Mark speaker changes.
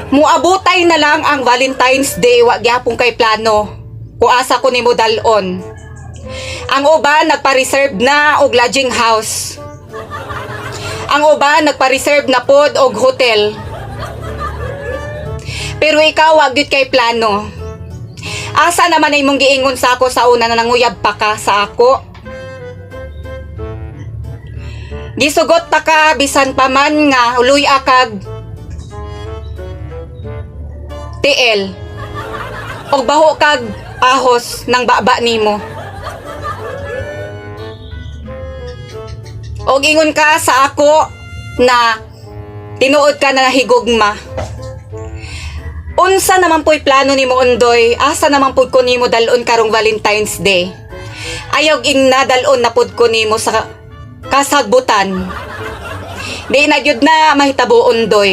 Speaker 1: Muabutay na lang ang Valentine's Day, wa gyapon kay plano kung asa ko nimo dal-on. Ang uban nagpa-reserve na og lodging house. Ang uban nagpa-reserve na pod og hotel. Pero ikaw, wa gyud kay plano. Asa naman ay mong giingon sa ako sa una na nanguyab pa ka sa ako? Gisugot ta ka bisan pa man nga luy kag TL og baho kag ahos ng baba nimo. Og ingon ka sa ako na tinuod ka na nahigugma. Unsa naman po'y plano nimo, Ondoy? Asa naman pud ko nimo dalon karong Valentine's Day? Ayaw ing nadalon na pud ko nimo sa kasagbutan. Di na gyud na mahitabo, Ondoy.